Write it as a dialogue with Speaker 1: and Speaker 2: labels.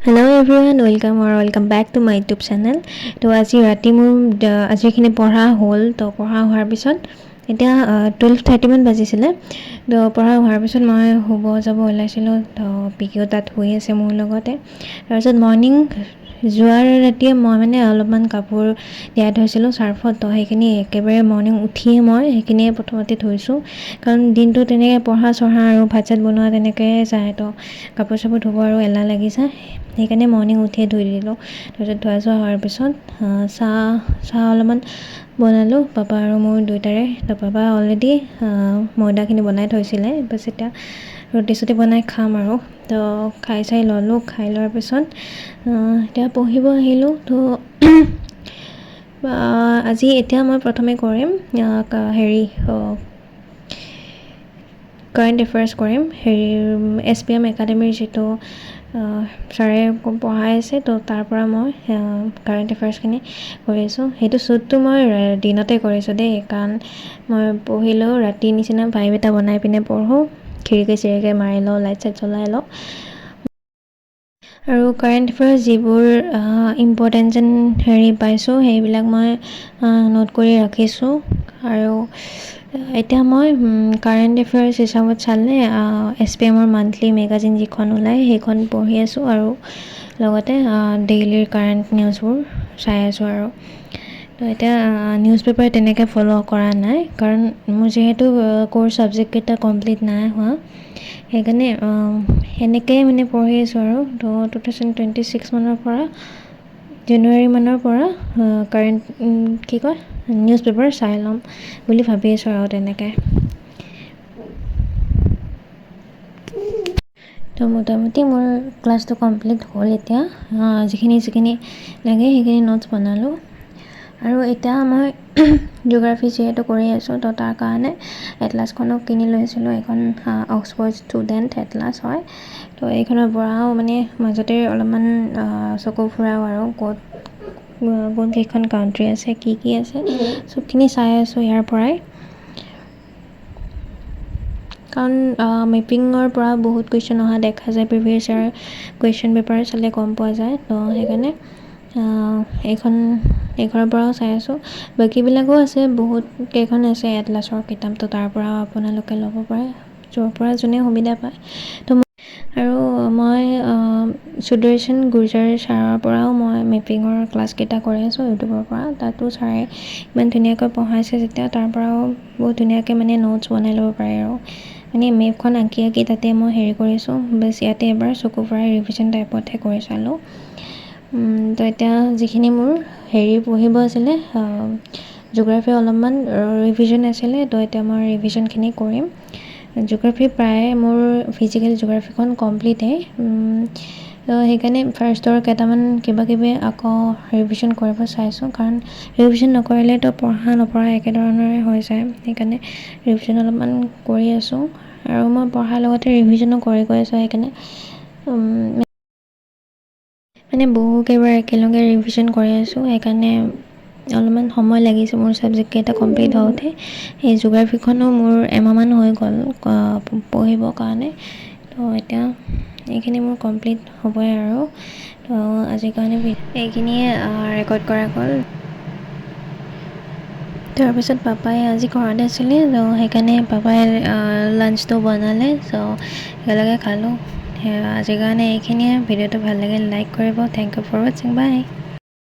Speaker 1: Hello everyone, welcome আৰু welcome back to my YouTube channel. তো আজি ৰাতি মোৰ আজিখিনি পঢ়া হ'ল। তো পঢ়া হোৱাৰ পিছত এতিয়া 12:30মান বাজিছিলে। তো পঢ়া হোৱাৰ পিছত মই শুব যাব ওলাইছিলোঁ। তো পিকিও তাত শুই আছে মোৰ লগতে। তাৰপিছত মৰ্ণিং যোৱাৰ ৰাতিয়ে মই মানে অলপমান কাপোৰ তিয়াই থৈছিলোঁ চাৰ্ফত। তো সেইখিনি একেবাৰে মৰ্ণিং উঠিয়ে মই সেইখিনিয়ে প্ৰথমতে ধুইছোঁ, কাৰণ দিনটো তেনেকৈ পঢ়া চঢ়া আৰু ভাত চাত বনোৱা তেনেকৈয়ে যায়। তো কাপোৰ চাপোৰ ধুব আৰু এলাহ লাগি যায়, সেইকাৰণে মৰ্ণিং উঠিয়ে ধুই দিলোঁ। তাৰপিছত ধোৱা চোৱা হোৱাৰ পিছত চাহ চাহ অলপমান বনালোঁ পাপা আৰু মোৰ দুয়োটাৰে। তো পাপা অলৰেডি ময়দাখিনি বনাই থৈছিলে। বাছ, এতিয়া ৰুটি চুটি বনাই খাম আৰু। তো খাই চাই ল'লোঁ। খাই লোৱাৰ পিছত এতিয়া পঢ়িব আহিলোঁ। তো আজি এতিয়া মই প্ৰথমে কৰিম হেৰি, কাৰেণ্ট এফেয়াৰ্ছ কৰিম। হেৰি, এছপিএম একাডেমীৰ যিটো ছাৰে পঢ়াই আছে, তো তাৰ পৰা মই কাৰেণ্ট এফেয়াৰ্ছখিনি কৰি আছোঁ। সেইটো শ্বুটটো মই দিনতে কৰিছোঁ দেই, কাৰণ মই পঢ়িলেও ৰাতি নিচিনা ভাইব এটা বনাই পিনে পঢ়োঁ। খিৰিকী চিৰিকি মাৰি লওঁ, লাইট চাইট জ্বলাই লওঁ আৰু কাৰেণ্ট এফেয়াৰ্ছ যিবোৰ ইম্পৰ্টেণ্ট যেন হেৰি পাইছোঁ, সেইবিলাক মই নোট কৰি ৰাখিছোঁ। আৰু এতিয়া মই কাৰেণ্ট এফেয়াৰ্ছ হিচাপত চালে এছপিএমৰ মান্থলি মেগাজিন যিখন ওলায়, সেইখন পঢ়ি আছোঁ আৰু লগতে ডেইলিৰ কাৰেণ্ট নিউজবোৰ চাই আছোঁ। আৰু তো এতিয়া নিউজ পেপাৰ তেনেকৈ ফ'ল' কৰা নাই, কাৰণ মোৰ যিহেতু ক'ৰ ছাবজেক্টকেইটা কমপ্লিট নাই হোৱা, সেইকাৰণে সেনেকৈয়ে মানে পঢ়ি আছোঁ। আৰু তো 2026 মানৰ পৰা, জানুৱাৰী মানৰ পৰা কাৰেণ্ট কি কয়, নিউজ পেপাৰ চাই ল'ম বুলি ভাবি আছোঁ আৰু তেনেকৈ। তো মোটামুটি মোৰ ক্লাছটো কমপ্লিট হ'ল। এতিয়া যিখিনি যিখিনি লাগে সেইখিনি নোটছ বনালোঁ। আৰু এতিয়া মই জিঅ'গ্ৰাফী যিহেতু কৰি আছোঁ, তো তাৰ কাৰণে এটলাছখনো কিনি লৈছিলোঁ। এইখন অক্সফৰ্ড ষ্টুডেণ্ট এটলাছ হয়। তো এইখনৰ পৰাও মানে মাজতে অলপমান চকু ফুৰাওঁ আৰু ক'ত কোনকেইখন কাউণ্ট্ৰি আছে, কি কি আছে, চবখিনি চাই আছোঁ ইয়াৰ পৰাই, কাৰণ মেপিঙৰ পৰা বহুত কুৱেশ্যন অহা দেখা যায়। প্ৰিভিয়াছ ইয়াৰ কুৱেশ্যন পেপাৰ চালে গম পোৱা যায়। তো সেইকাৰণে এইখনৰ পৰাও চাই আছোঁ। বাকীবিলাকো আছে, বহুত কেইখন আছে এটলাছৰ কিতাপ। তো তাৰ পৰাও আপোনালোকে ল'ব পাৰে, য'ৰ পৰা যোনে সুবিধা পায়। তো আৰু মই সুদৰ্শন গুৰ্জাৰ ছাৰৰ পৰাও মই মেপিঙৰ ক্লাছকেইটা কৰি আছোঁ ইউটিউবৰ পৰা। তাতো ছাৰে ইমান ধুনীয়াকৈ পঢ়াইছে যেতিয়া তাৰ পৰাও বহুত ধুনীয়াকৈ মানে নোটছ বনাই ল'ব পাৰে। আৰু মানে মেপখন আঁকি আঁকি তাতে মই হেৰি কৰিছোঁ। বাছ, ইয়াতে এবাৰ চকু ফুৰাই ৰিভিজন টাইপতহে কৰি চালোঁ। তো এতিয়া যিখিনি মোৰ হেৰি পঢ়িব আছিলে, জিঅ'গ্ৰাফী অলপমান ৰিভিজন আছিলে, তো এতিয়া মই ৰিভিজনখিনি কৰিম। জিঅ'গ্ৰাফী প্ৰায় মোৰ ফিজিকেল জিঅ'গ্ৰাফীখন কমপ্লিটেই। তো সেইকাৰণে ফাৰ্ষ্টৰ কেইটামান কিবা কিবি আকৌ ৰিভিজন কৰিব চাইছোঁ, কাৰণ ৰিভিজন নকৰিলেতো পঢ়া নপঢ়া একেধৰণৰে হৈ যায়। সেইকাৰণে ৰিভিজন অলপমান কৰি আছোঁ আৰু মই পঢ়াৰ লগতে ৰিভিজনো কৰি গৈ আছোঁ। সেইকাৰণে মানে বহু কেইবাৰ একেলগে ৰিভিজন কৰি আছোঁ, সেইকাৰণে অলপমান সময় লাগিছে মোৰ ছাবজেক্টকেইটা কমপ্লিট হওঁতে। এই জিঅ'গ্ৰাফীখনো মোৰ এমাহমান হৈ গ'ল পঢ়িবৰ কাৰণে। তো এতিয়া এইখিনি মোৰ কমপ্লিট হ'বই আৰু। তো আজিৰ কাৰণে এইখিনিয়ে ৰেকৰ্ড কৰা গ'ল। তাৰপিছত পাপাই আজি ঘৰতে আছিলে, ত' সেইকাৰণে পাপাই লাঞ্চটো বনালে। চ' একেলগে খালোঁ। আজিৰ কাৰণে এইখিনিয়ে। ভিডিঅ'টো ভাল লাগিলে লাইক কৰিব। Thank you for watching, bye.